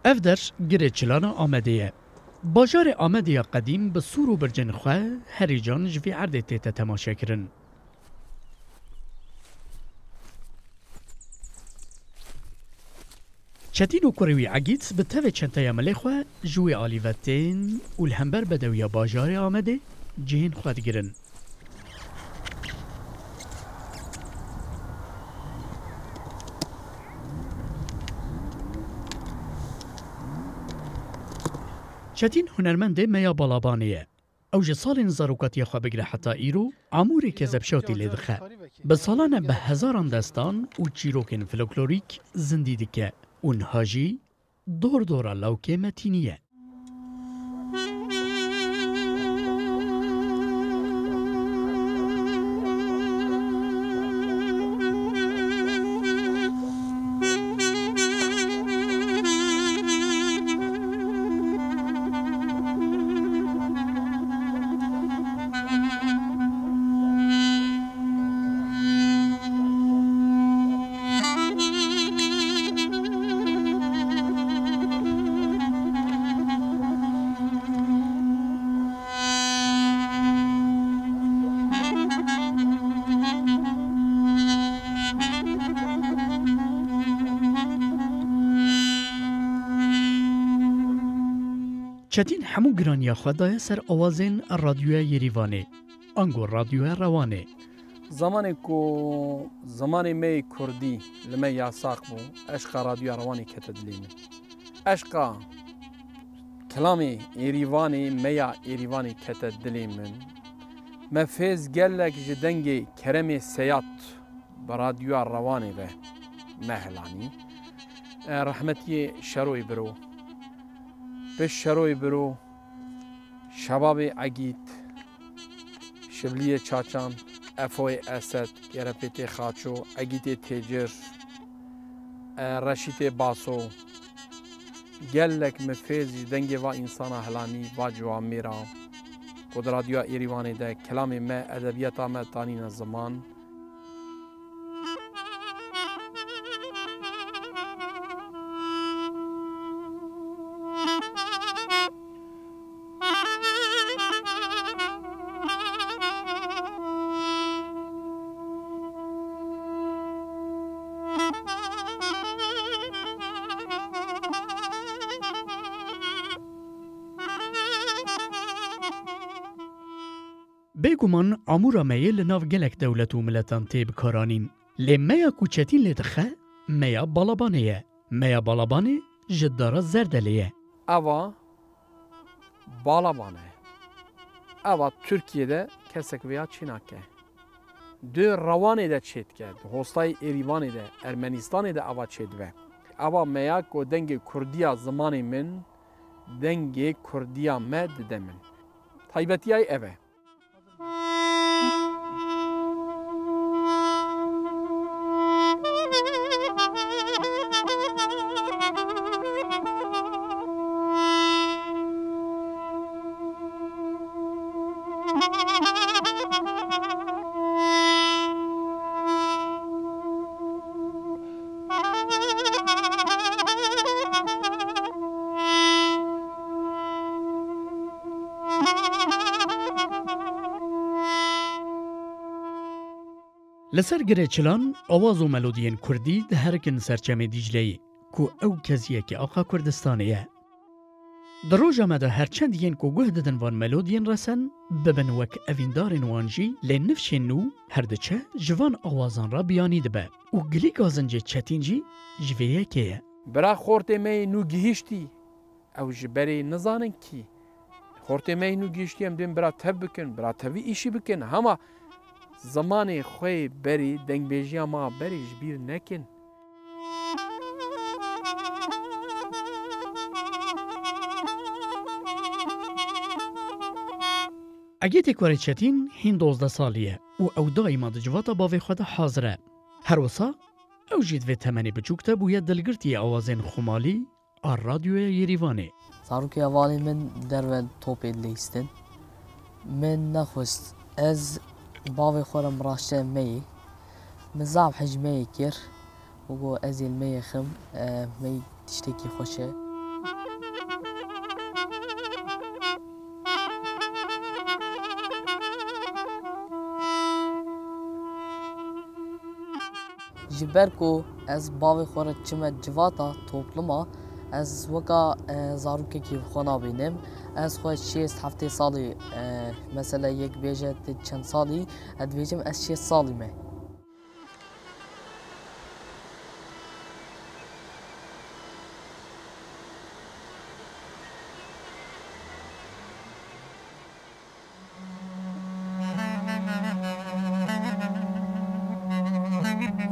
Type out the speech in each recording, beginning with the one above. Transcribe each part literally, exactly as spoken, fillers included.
Ev der Girê Çilan a Amedê ye. Bajarê Amedê ya qedîm bi sûr û bircên xwe herî can ji vî erdê tête temaşekirin. Çetîn û kurê wî Egît bi tevê çenteya milê xwe ji wê alî ve tên û li hember bedewiya bajarê Amedê cihên xwe digirin. Çetîn hunermendê meya Balabanê ye. Ew ji salên zarokatiya xwe bigire heta îro amûrê kezebşewtî lê dixe. Bi salan e bi hezaran destan û çîrokên folklorîk zindî dike û niha jî dor dora lawkê Metînî ye. Çetîn hemû giraniya xwe daye ser awazên Radyoya Yerîvanê, ango Radyoya Rewanê. Zamanê ku zimanê me yê kurdî li me yasaq bû, eşqa Radyoya Rewanê kete dilê min. Eşqa kilamê Êrîvanê, me ya Êrîvanê kete dilê min. Me fêz gelek ji dengê Keremê Seyad bi Radyoya Rewanê ve me hilanî. E, rehmetiyê Şeroyê Biro, Piş Şeroyê Biro, Şebabê Egît, Şibliyê Çaçan, Efoyê Esed, Gerepêtê Xaço, Egîtê Têcir, e, Reşîtê Baso. Gelek min fêz ji dengê va însana hilanî, va ciwamêra ku di Radyoya Êrîvanê de kilamê me, edebiyata me tanîne ziman. Bêguman amûra me yê li nav gelek dewlet û miletan tê bikaranîn. Lê meya ku Çetîn lê dixe, meya Balabanê ye. Meya Balabanê ji dara Zerdelê ye. Eva Balaban e. Eva Tirkiyê de kesek vêya çênake. Di Rewanê de çêdike, di hostayê Êrîvanê de, Ermenistanê de eva çêdibe. Eva meya ku dengê kurdiya zimanê min, dengê kurdiya me dide min. Taybetiyayê ev e. Li ser Girê Çilan, awaz û melodiyên kurdî diherikin ser Çemê Dîcleyê, ku ew keziyekî axa Kurdistanê ye. Di roja me de her çend yên ku guh didin van melodiyên resen, bibin wek evîndarên wan jî, lê nifşên nû her diçe ji van awazan re biyanî dibe û gilî gazincê Çetîn jî ji vê yekê ye. Bira xortê me yê nû gihîştî, ew ji berê nizanin kî. Xortê me yê nû gihîştî, em dên bira tev bikin, bira tevî îşî bikin, hema zimanê xwe yê berê, dengbêjiya me ya berê ji bîr nekin. Egîtê Kurê Çetîn hîn dozdeh salî ye û ew daîma di civata bavê xwe de hazir e. Her wisa ew jî di vê temenê biçûk de bûye dilgirtiyê awazên xumalî a Radyoya Yerîvanê. Zarokê hevalê min derve topê dileyistin. Min nexwest ez bavê xwe re miraşte meyê. Min zaf hej meyê kir. Û got, "Ez ê li meyê xim, e, mey tiştekî xweş e." Ji ber ku ez bavê xwe re çime civata topluma, ez weka, e, zarokekî xwe nabînim. Ez xwe şêst heftê salî, e, mesela yek bêje tu çend salî, ez dibêjim ez şêst salî me.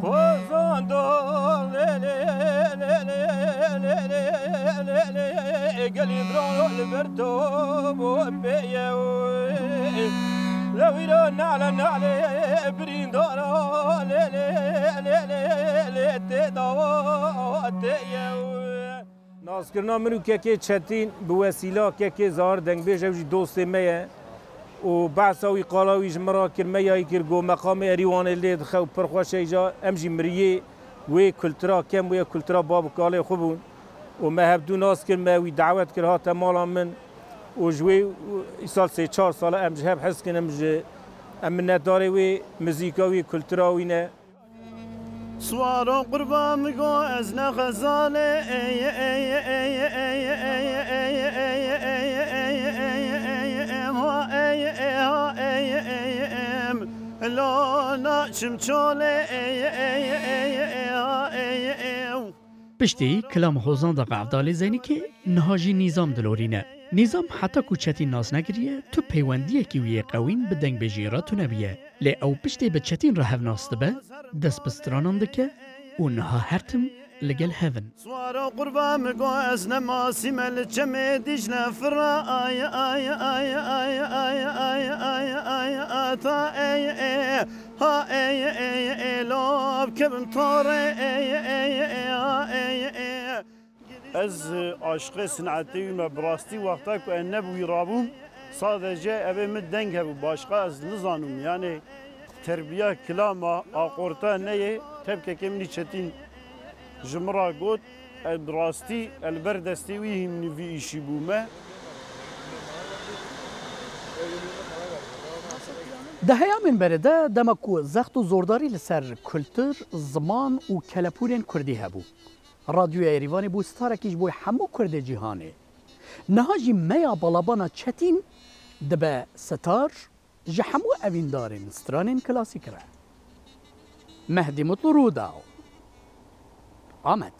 Xwezanda lê lê lê lê lê lê lê lê gelî bira li ber to bû pê ye wî. Lewîra nale nale birîndara lê lê lê lê lê tê dawa tê ye wî. Naskirina min û kekê Çetîn bi wesîla kekê Zahir Dengbêj, ew jî dostê me ye û behsa wî qala wî ji min re kir, me yayî kir, got, meqamê Erîwanê lê dixe û pir xweş e îja, em jî miriyê wê kultura kem wê kultura bab û kalê xwe bûn û me hevdû nas kir, me wî dawet kir, hate mala min û ji wê îsal sê çar sal e em ji hev hez kin, em ji, em minnetdarê wê muzîka wî, kultura wî ne. Swara qurba min go ez ne xezalê, ey, ey, ey, em, ha, ey, ey, ha, ey, ey, em. Lana çim çolê, ey, ey, ey, ey, ha, ey, ey. Piştî kilam Hozan Daqa Evdalê Zeynikê niha jî Nîzam dilorîne. Nîzam heta ku Çetîn nas nekiriye, tu peywendiyekî wî yê qewîn bi dengbêjiyê re tune bûye. Lê ew piştê bi Çetîn re hevnas dibe, dest bi stranan dike û niha her tim li gel hev in. Swara qurba min go ez ne masî me li çemê Dîcle fira, ay, ay, ay, ata, ey, ê, ha, ey, ê, ê, lav kevin tarê, ey, ey, ê, ha, ey, ê. Ez, e, aşiqê sinetê wî me, bi rastî wexta ku ez ne bi wî rabûm, sadece evê min deng hebû, başqa ez nizanim. Yani terbiya kilama aqorta neyê, tevkekê min î Çetîn ji min re got, ez bi rastî ez li ber destê wî hîn li vî îşî bûme. Di heyamên berê de dema ku zext û zordarî li ser kultur, ziman û kelepûrên kurdî hebû. Radyoya Yerîvanê bû starekî ji bo hemû kurdê cîhanê. Niha jî meya balabana Çetîn dibe star ji hemû evîndarên stranên klasîk re. Mehdî Mutlu, Rûdaw, Amed.